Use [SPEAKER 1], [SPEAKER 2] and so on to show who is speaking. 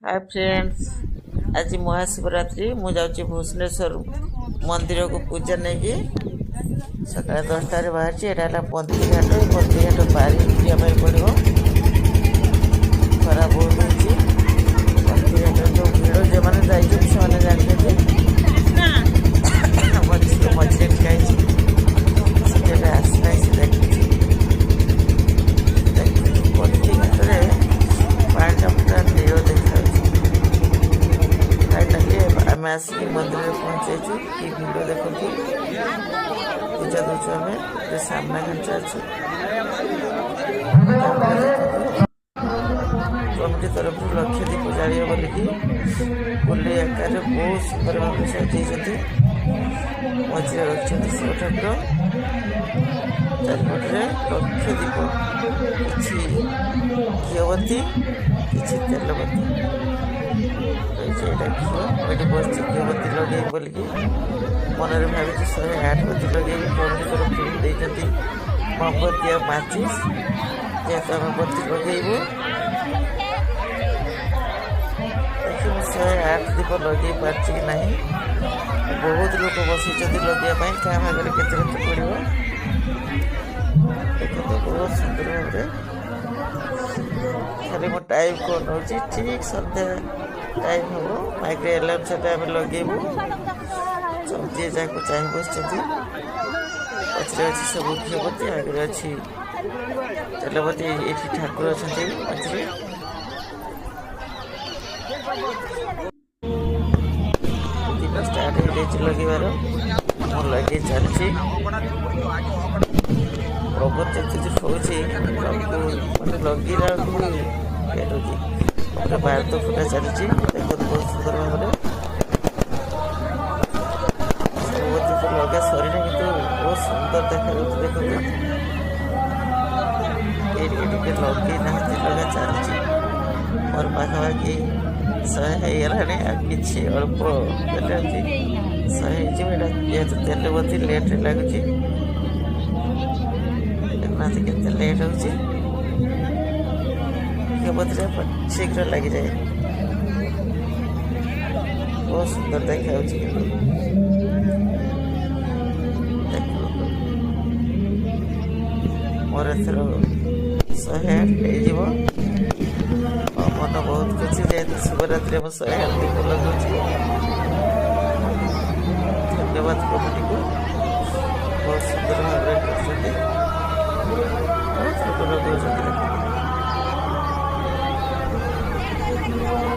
[SPEAKER 1] ହାଏ friends, ଆଜି ମହାଶିବରାତ୍ରି। ମୁଁ ଯାଉଛି ଭୁବନେଶ୍ୱର ମନ୍ଦିରକୁ ପୂଜା ନେଇକି। ସକାଳ 10ଟାରେ ବାହାରିଛି। ଏଇଟା ହେଲା ପନ୍ତିଘାଟ। ଏ ପନ୍ତିଘାଟ ପାରି ଯିବା ପାଇଁ ପଡ଼ିବ। ଖରା ବହୁତ ହେଇଛି। ପନ୍ତିଘାଟରେ ଯେଉଁ ଭିଡ଼, ଯେଉଁମାନେ ଯାଇଛନ୍ତି ସେମାନେ ଜାଣିଛନ୍ତି। ମଝିରେ ମଝିରେ ଠିଆ ହେଇଛି। ସେଠି ଏବେ ଆସିନାହିଁ, ସେ ଦେଖୁଛି ଦେଖୁଛି। ପନ୍ତିଘାଟରେ ପାଣିଟା ପୁରା ନୀଳ ଦେଖାଯାଉଛି। ଫାଇନାଲି ଆମେ ଆସିକି ମନ୍ଦିରରେ ପହଞ୍ଚାଇଛୁ। କି ଭିଡ଼ ଦେଖନ୍ତୁ! ପୂଜା ଦେଉଛୁ ଆମେ। ଗୋଟେ ସାମ୍ନା ଘଞ୍ଚ ଅଛି। ତାପରେ ଦେଖନ୍ତୁ, କମିଟି ତରଫରୁ ଲକ୍ଷ ଦୀପ ଜାଳିବ ବୋଲିକି ଫୁଲି ଆକାରରେ ବହୁତ ସୁନ୍ଦର ଭାବରେ ସଜେଇଛନ୍ତି। ମଝିରେ ରଖିଛନ୍ତି ଶିବ ଠାକୁର, ଚାରିପଟରେ ଲକ୍ଷ ଦୀପ, କିଛି ଘିଅବତୀ, କିଛି ତେଲବତୀ ରହିଛି। ଏଇଟା ଘିଅ। ମୁଁ ଏଠି ବସିଛି ଘିଅବତୀ ଲଗେଇବି ବୋଲିକି। ମନରେ ଭାବିଛି 108 ବତୀ ଲଗେଇବି। କମିଟି ତରଫରୁ ଦେଇଛନ୍ତି ମହମବତୀ ଆଉ ମାଚିସ୍, ଯେହେତୁ ଆମେ ବତୀ ଲଗେଇବୁ। ଦେଖି ମୁଁ 108 ଦୀପ ଲଗେଇ ପାରୁଛି କି ନାହିଁ। ବହୁତ ଲୋକ ବସିଛନ୍ତି ଲଗେଇବା ପାଇଁ। କାହା ଭାଗରେ କେତେ କେତେ ପଡ଼ିବ ଦେଖନ୍ତୁ। ବହୁତ ସୁନ୍ଦର ଭାବରେ। ଖାଲି ମୁଁ ଟାଇମ୍ କ'ଣ ନେଉଛି। ଠିକ୍ ସନ୍ଧ୍ୟା ଟାଇମ୍ ହେବ, ମାଇକ୍ରେ ଆଲାର୍ମ, ସେଟା ଆମେ ଲଗେଇବୁ। ସବୁ ଯିଏ ଯାହାକୁ ଚାହିଁ ବସିଛନ୍ତି। ପଛରେ ଅଛି ସବୁ ଘିଅବତୀ, ଆଗରେ ଅଛି ତେଲବତୀ। ଏଇଠି ଠାକୁର ଅଛନ୍ତି ମଝିରେ। ଦୀପ ଷ୍ଟାର୍ଟ ହେଇଯାଇଛି ଲଗେଇବାର। ମୁଁ ଲଗେଇ ଚାଲିଛି। ପବନ ଯେତେ ହଉଛି, ମାନେ ଲଗେଇଲା ବେଳକୁ ବି ଲେଟ୍ ହେଉଛି। ଉପରେ ବାରୁଦ ଫୁଟା ଚାଲିଛି। ଦେଖନ୍ତୁ, ବହୁତ ସୁନ୍ଦର ଭାବରେ ସବୁ ବତୀ ତ ଲଗା ସରିନି, କିନ୍ତୁ ବହୁତ ସୁନ୍ଦର ଦେଖାଯାଉଛି। ଦେଖନ୍ତୁ, ଏଇଠି ଟିକେ ଲଗେଇ ନାହାନ୍ତି, ଲଗା ଚାଲିଛି। ମୋର ପାଖାପାଖି 100 ହେଇଗଲାଣି, ଆଉ କିଛି ଅଳ୍ପ ତେଲ ଅଛି, 100 ହେଇଯିବ। ଏଇଟା ଯେହେତୁ ତେଲ ବତୀ, ଲେଟ୍ରେ ଲାଗୁଛି। ଦେଖୁନାହାନ୍ତି କେତେ ଲେଟ୍ ହେଉଛି। ଘିଅ ବତୀଟା ଶୀଘ୍ର ଲାଗିଯାଏ। ବହୁତ ସୁନ୍ଦର ଦେଖାଯାଉଛି କିନ୍ତୁ ଦେଖନ୍ତୁ। ମୋର ଏଥର 108 ହେଇଯିବ। ମୋ ମନ ବହୁତ ଖୁସି, ଯେହେତୁ ଶିବରାତ୍ରିରେ ମୁଁ 108 ଦୀପ ଲଗାଉଛି। ଧନ୍ୟବାଦ କମିଟିକୁ, ବହୁତ ସୁନ୍ଦର ଭାବରେ କରୁଛନ୍ତି। ବହୁତ ଲୋକ ଲଗାଉଛନ୍ତି, ଦେଖନ୍ତୁ।